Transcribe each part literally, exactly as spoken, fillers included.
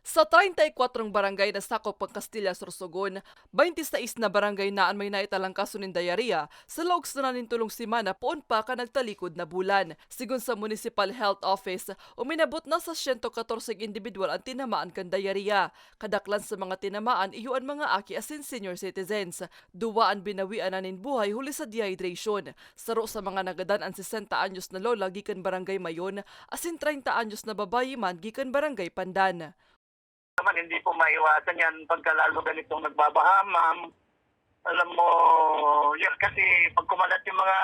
Sa treinta y cuatro barangay na sakop kan Castilla, Sorsogon, baynti sais na barangay na an may naitalang kaso nin diarrhea sa laog sana nin tolong semana poon pa kan nagtalikod na bulan. Sigon sa Municipal Health Office, uminabot na sa siyento katorse individual an tinamaan kan diarrhea. Kadaklan sa mga tinamaan iyo an mga aki asin senior citizens. Duwa an binawian na nin buhay huli sa dehydration. Saro sa mga nagadan an sesenta anyos na lola gikan Barangay Mayon, asin treinta anyos na babayi man gikan Barangay Pandan. Naman, hindi po maiwasan yan pagka lalo ganitong nagbabaha, ma'am. Alam mo, yan kasi pag kumalat yung mga,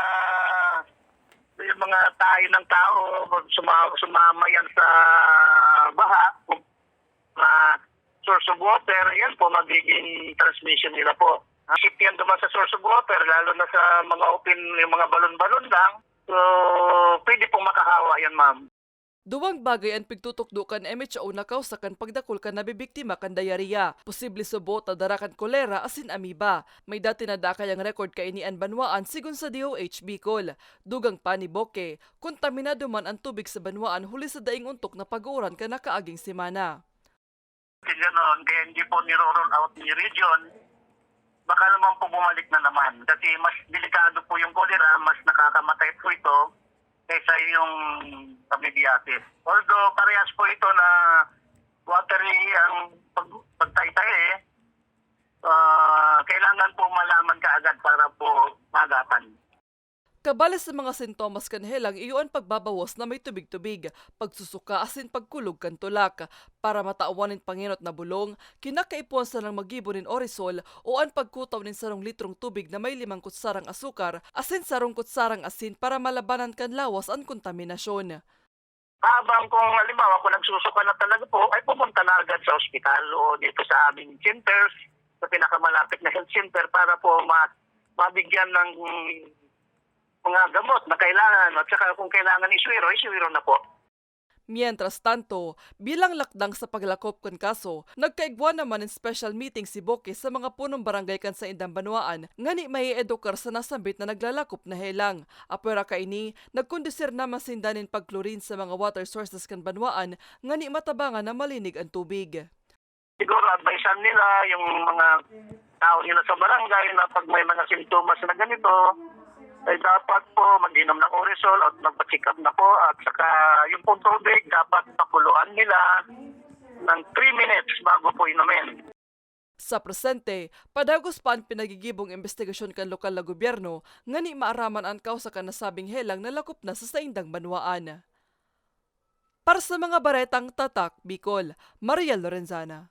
yung mga tayo ng tao, suma-, sumama yan sa baha, mga source of water, yan po magiging transmission nila po. Shift yan duman sa source of water, lalo na sa mga open, yung mga balon-balon lang. So, pwede pong makahawa yan, ma'am. Duwang bagay an pigtutukdo kan M H O na kawsa kan pagdakul kan nabibiktima kan diarrhea. Posible subo ta dara kan kolera asin amoeba. May dati na dakay ang record kaini an banwaan, sigon sa D O H Bicol. Dugang pa ni Boque, kontaminado man an tubig sa banwaan huli sa daing ontok na pag-uuran kan nakaaging semana. Kasi ganon, kaya hindi po niro-rule out ni region. Baka naman po bumalik na naman. Kasi mas delikado po yung cholera, mas nakakamatay po ito kaysa yung amoebiasis. Although parehas po ito na watery ang pag-, pagtaytay eh, ah, kailangan po malaman kaagad para po maagatan. Kabali sa mga sintomas kan helang iyo an pagbabawas na may tubig-tubig, pagsusuka asin pagkulog kan tulak. Para matawan nin pangenot na bulong, kinakaipuhan sanang maggibo nin Orisol o an pagkutaw nin sarong litrong tubig na may limang kutsarang asukar asin sarong kutsarang asin para malabanan kan lawas an kontaminasyon. Habang kung halimbawa, kung nagsusuka na talaga po, ay pumunta na agad sa ospital o dito sa aming centers, sa pinakamalapit na health center para po ma-, mabigyan ng mga gamot na kailangan. At saka kung kailangan iswero, iswero na po. Mientras tanto, bilang lakdang sa paglakop kan kaso, nagkaigwa naman nin special meeting si Boque sa mga punong barangay kan saindang banwaan ngani maiedukar sa nasambit na naglalakop na helang. Apwera kaini, nagkondusir naman sinda nin pag-chlorine sa mga water sources kan banwaan ngani matabangan na malinig an tubig. Siguro advisean nila yung mga tao nila sa barangay na pag may mga sintomas na ganito, ay dapat po mag-inom ng Orisol at magpa-check up na po, at saka yung pong tubig dapat pakuluan nila ng three minutes bago po inumin. Sa presente, padagos pa an pinagigibong imbestigasyon kan lokal na gobyerno ngani maaraman an kawsa kan nasabing helang na lakop na sa saindang banwaan. Para sa mga baretang Tatak Bicol, Mariel Lorenzana.